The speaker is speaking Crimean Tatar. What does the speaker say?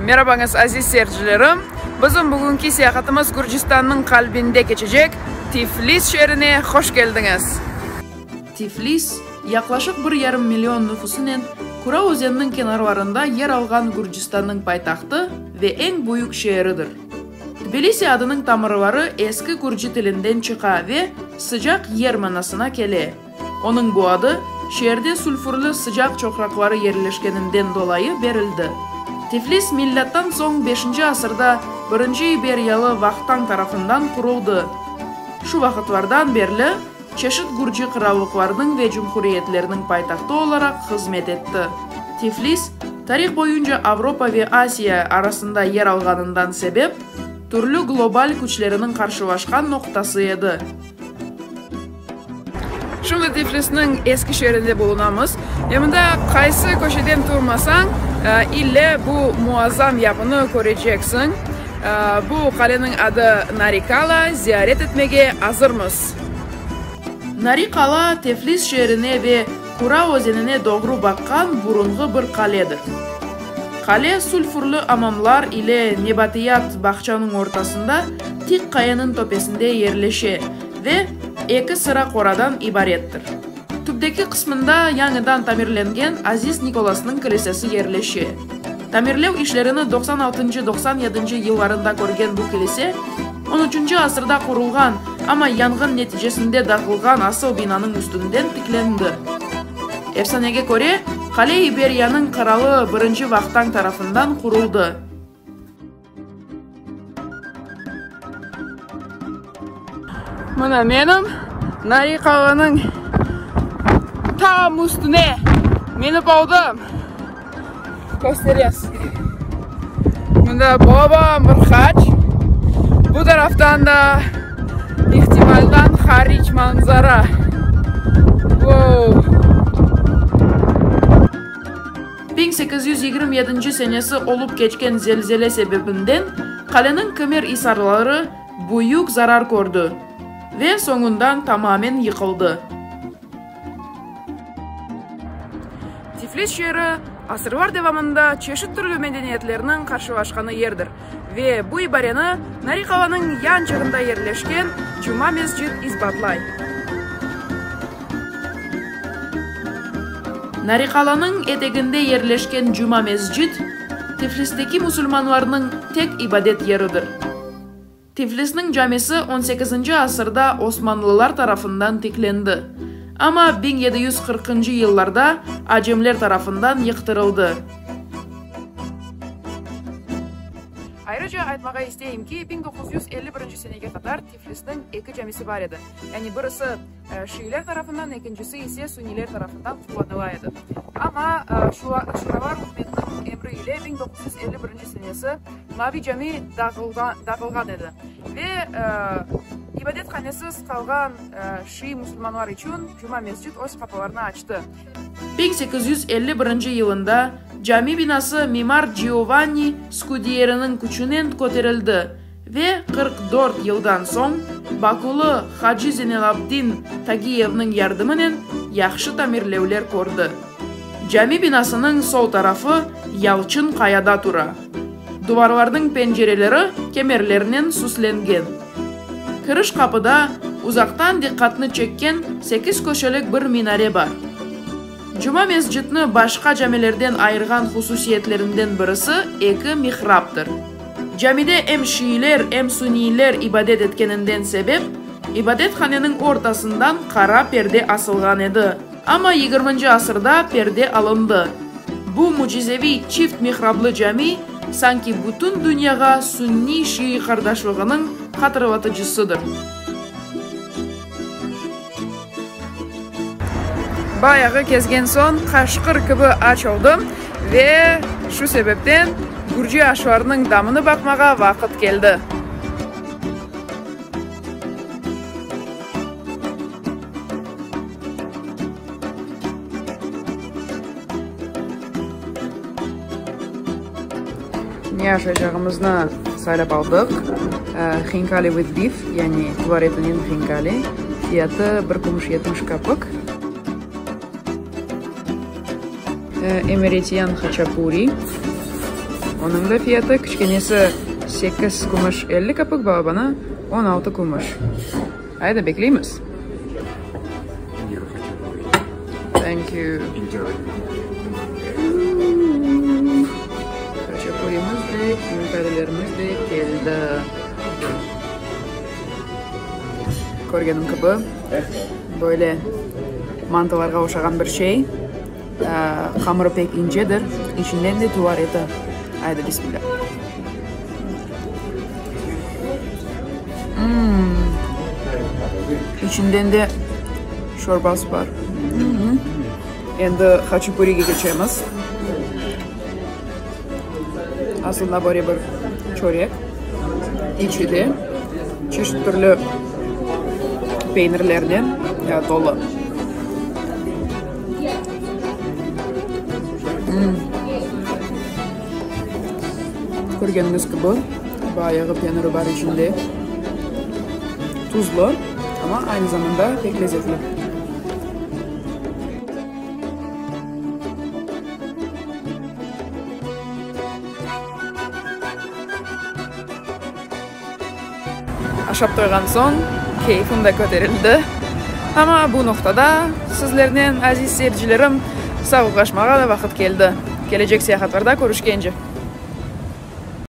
Merabañız, aziz seyircilerim! Bizim bugünki seyahatımız Gürcistannıñ qalbinde keçecek Tiflis şeerine hoş keldiñiz! Tiflis, yaqlaşıq bir yarım million nüfusınen Kura özeniniñ kenarlarında yer alğan Gürcistannıñ paytahtı ve eñ büyük şeeridir. Tbilisi adınıñ tamırları eski gürci tilinden çıqa ve sıcaq yer manasına kele. Onıñ bu adı, şeerde sülfürli sıcaq çoqraqları yerleşkeninden dolayı berildi. Tiflis milâttan soñ beşinci asırda birinci iberiyalı Vahtang tarafından quruldı. Şu vaqıtlardan berli çeşit gürci qırallıqlarınıñ ve cumhuriyetleriniñ paytahtı olaraq hızmet etti. Tiflis, tarih boyunca Avropa ve Asiya arasında yer alğanından sebep, türlü global küçleriniñ qarşılaşqan noqtası edi. Şimdi Tiflisniñ eski şeerinde bulunamız ve mında qaysı köşeden turmasañ, ille bu muazzam yapını köreceksiñ. Bu qaleniñ adı Narikala, ziyaret etmege azırmız. Narikala, Teflis şeerine ve Kura özenine doğru baqqan burunğı bir qaledir. Qale sülfürli amamlar ile nebatiyat bağçanıñ ortasında tik qayanıñ töpesinde yerleşe ve eki sıra qoradan ibarettir. Tüpteki qısmında yañıdan tamirlengen Aziz Nikolasnıñ kilisesi yerleşe. Tamirlev işlerini 96-nci, 97-nci yıllarında körgen bu kilise, on üçünci asırda qurulğan, amma yanğın neticesinde dağılğan asıl binanıñ üstünden tiklendi. Efsanege köre, qale İberiyanıñ qıralı Birinci Vahtang tarafından quruldı. Mına menim Nariqalanıñ tam üstüne minip oldım. Kösterem sizge. Mında baba bir haç. Bu taraftan da ihtimaldan haric manzara. Vou! 1827 senesi olıp keçken zelzele sebebinden qaleniñ kimer isarları büyük zarar kördi ve soñundan tamamen yıqıldı. Tiflis şeeri asırlar devamında çeşit türlü medeniyetlerniñ qarşılaşqanı yerdir ve bu ibareni Nariqalanıñ yançığında yerleşken Cuma Mescid isbatlay. Nariqalanıñ eteginde yerleşken Cuma Mescid, Tiflisteki musulmanlarnıñ tek ibadet yeridir. Tiflisniñ camisi on sekizinci asırda osmanlılar tarafından tiklendi, amma 1740-ncı yıllarda acemler tarafından yıqtırıldı. Ayrıca aytmağa isteyim ki, 1951 senege qadar Tiflisniñ eki camisi bar edi, yani birisi şiiler tarafından, ekincisi ise sunniler tarafından qullanıla edi. Amma Şuralar ükümetiniñ emri ile 1951 senesi Mavi cami dağılğan edi ve ibadethanesiz qalğan şii musulmanlar içün Cuma Mescid öz qapılarını açtı. 1851 yılında cami binası mimar Giovanni Skudieriniñ küçünen köterildi Ve 44 yıldan soñ Bakulı Hacı Zenelabdin Tagiyevniñ yardımınen yahşı tamirlevler kördi. Cami binasınıñ sol tarafı yalçın qayada tura. Duvarlarnıñ pencereleri kemerlernen süslengen. Kiriş qapıda uzaqtan diqqatnı çekken sekizköşelik bir minare bar. Cuma mescitni başqa camilerden ayırğan hususiyetlerinden birisi eki mihraptır. Camide em şiiler, em suniyler ibadet etkeninden sebep, ibadethaneniñ ortasından qara perde asılğan edi. Amma yigirminci asırda perde alındı. Bu mücizeviy çift mihrablı cami sanki bütün dünyağa sünniy-şiiy qardaşlığınıñ hatırlatıcısıdır. Bayağı kezgen soñ qaşqır kibi aç oldım ve şu sebepten gürci aşlarınıñ damını baqmağa vaqıt keldi. Ne aşaycağımıznı saylap aldıq. Hinkali with beef, yani tuvar etinen hinkali. Fiyatı bir kümüş 70 kapik. Emeretiyan haçapuri. Onıñ da fiyatı, kiçkenesi sekiz kümüş 50 kapik, balabanı 16 kümüş. Ayda, bekleymiz. Thank you. Haçapurimiz de, hinkalilerimiz de keldi. Körgenim kibi, böyle mantılarğa oşağan bir şey. Hamırı pek incedir, içinden de tuvar eti. Aydı, bismilâ. İçinden de şorbası bar. Endi haçapurige keçemiz. Aslında böyle bir çörek. İçi de çeşit türlü peynirlernen tolu. Körgeniñiz kibi, bayağı peniri bar içinde. Tuzlu, amma aynı zamanda pek lezetli. Aşap toyğan soñ, keyfim de köterildi. Amma bu noqtada sizlernen, aziz seyircilerim, sağlıqlaşmağa da vaqıt keldi. Kelecek seyahatlarda körüşkence!